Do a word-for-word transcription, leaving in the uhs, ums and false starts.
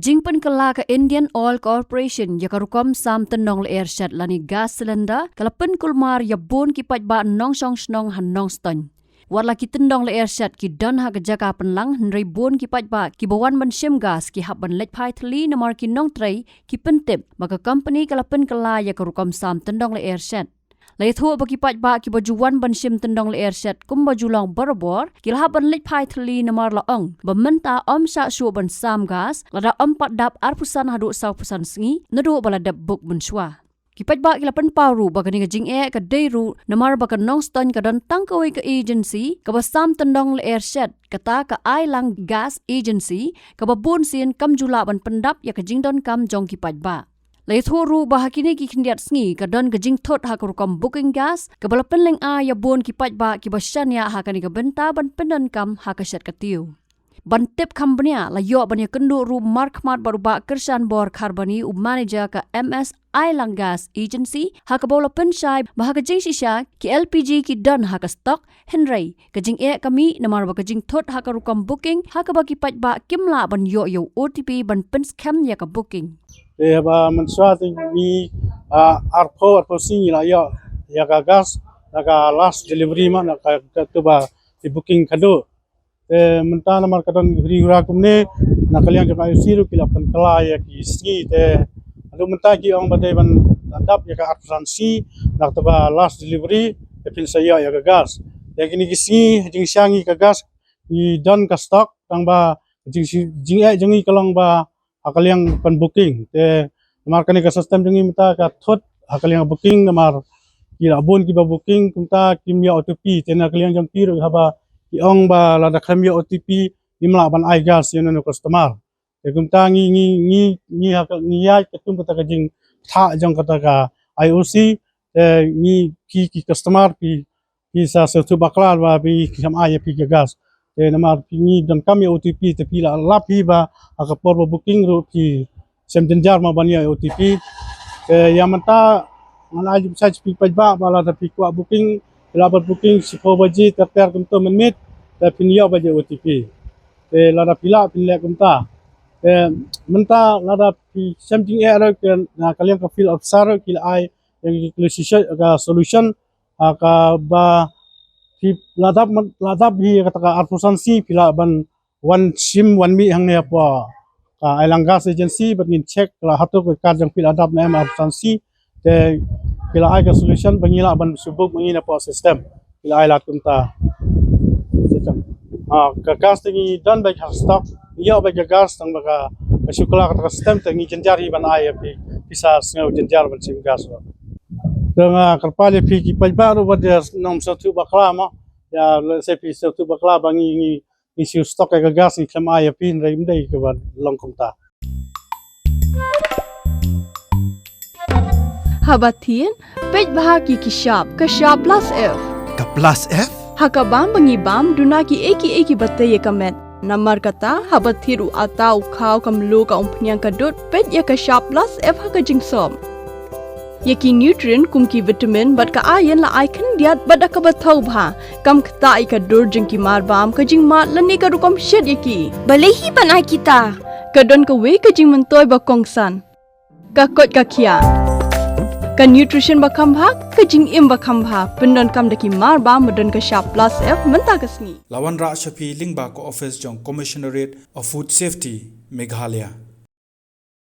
Jingpynkylla ka Indian Oil Corporation ïa ka rukom sam tyndong lyer shet lane gas cylinder ka la pynkulmar ïa bun ki paidbah nongshong shnong ha Nongstoiñ. Wat la ki tyndong lyer shet ki don ha ka jaka pynlang, hynrei bun ki paidbah kiba wan ban shim gas ki hap ban leit phai thylli namar ki nongtrei ki pyntip ba ka company ka la pynkylla ïa ka rukom sam tyndong lyer shet. La ïathuh ba ki paidbah kiba ju wan ban shim tyndong lyer shet kumba ju long barabor ki la hap ban leit phai thylli namar la ong ba mynta ym shah shuh ban sam gas lada ym pat dap arphew san haduh sawphew san sngi naduh ba la dep book mynshuwa. Ki paidbah ki la pynpaw ruh ba kane ka jingeh ka dei ruh namar ba ka Nongstoiñ ka don tang kawei ka agency kaba sam tyndong lyer shet, kata ka Ailang Gas Agency, kaba bun sien kam ju lah ban pyndap ïa ka jingdonkam jong ki paidbah. La ïathuh ruh ba ha kine ki khyndiat sngi ka don ka jingthut ha ka rukom booking gas kaba la pynlyngngoh ïa bun ki paidbah kiba shaniah ha kane ka bynta ban pyndonkam ha ka shet ka tiew. Ban tip kham bniah la ïoh ban ïakynduh ruh markhmat bad u Bah Kyrshanbor Kharbani, u manager ka M S Ailang Gas Agency, ha kaba u la pynshai ba ha ka jingshisha ki L P G ki don ha ka stock, hynrei ka jingeh ka mih namar ba ka jingthut ha ka rukom booking ha kaba ki paidbah kim lah ban ïoh ïa u O T P ban pynskhem ïa ka booking. Te ba mynshuwa te ngi, ah, arphew, arphew sngi ngi la ïoh ïa ka gas na ka last delivery ma na ka, katu ba ki booking khadduh. Te mynta namar ka don ka ri ura kumne, na ka liang jong ka I O C ruh ki la pynkylla ïa ki sngi te. Haduh mynta ki ong ba dei ban dap ïa ka arphew san sngi na kata ba last delivery, te phin sa ïoh ïa ka gas. Ïa kine ki sngi jingshisha ngi ka gas ngi don ka stock, tang ba jing, jingeh jong ngi ka long ba ha ka liang ban booking. Te namar kane ka system jong ngi mynta ka thut ha ka liang booking namar ki la bun kiba booking kumta kim ïoh O T P. Te na ka liang jong ki ruh haba ki ong ba lada khlem ïoh O T P ngim lah ban ai gas ïa uno uno u customer. Te kumta ngi, ngi, ngi, ngi ha ka, ngi ïaid katkum kata ka jingthah jong kata ka I O C. Te ngi ki, ki customer ki ki sa sngewthuh bakla ba phi, ki kham ai ïa phi ka gas. Te namar phi ngi donkam ïa O T P te phi la lap hi ba ha ka por ba booking ruh phi shem jynjar ma ban ïoh ïa O T P. Te ïa mynta ngan ai jingshai sha phi paidbah ba lada phi kwah booking, phi lah ban booking shiphew baje ter ter kumto mynmiet te phin ïoh ba ïa O T P. Te lada phi lah phin leh kumta. Te mynta lada phi shem jingeh ruh, ke na ka liang ka field officer ruh ki la ai ïa ki solution, ka solution ha kaba phi la dap, la dap hi kata ka arphew san sngi phi lah ban wan shim wan mih hangne hapoh ka Ailang Gas Agency bad ngin check la hato ka card jong phi la dap ne em arphew san sngi. Te phi la ai ka solution ba ngi lah ban shu book ma ngi na hapoh system. Phi la ai lad kumta. Ha ka gas te ngi don beit ha stock, ïoh beit ka gas tang ba ka, ka shu kylla kata ka system te ngi jynjar hi ban ai ïa phi, phi sa sngew jynjar ban shim gas. Te nga kyrpad ïa phi ki paidbah ruh ba dei nang sngewthuh bakla mo. Ïa lehse phi sngewthuh bakla ba ngi, ngi, ngi shu stock ïa ka gas ngi khlem ai ïa phi, hynrei ym dei kaba long kumta. Haba thied, peit bha ki ki shap, ka shap plus F. Ka plus F? Ha ka bam ba ngi bam, duna kiei kiei kiba tei ïa ka met. Namar kata, haba thied u atta u khaw ka mluh ka umphniang ka dud, peit ïa ka shap plus F ha ka jingsop. Ïa ki nutrient kum ki vitamin bad ka iron la ai khyndiat bad da kaba thaw bha. Kam ktah ïa ka dur jong ki mar bam, ka jingmad lane ka rukom shet ïa ki. Balei hi ban ai kita? Ka don kawei ka jingmyntoi ba kongsan. Ka koit ka khiah. Ka nutrition ba kham bha, ka jingim ba kham bha. Pyndonkam da ki mar bam ba don ka shap plus F mynta ka sngi. La wanrah sha phi lyngba ka office jong Commissionerate of Food Safety, Meghalaya.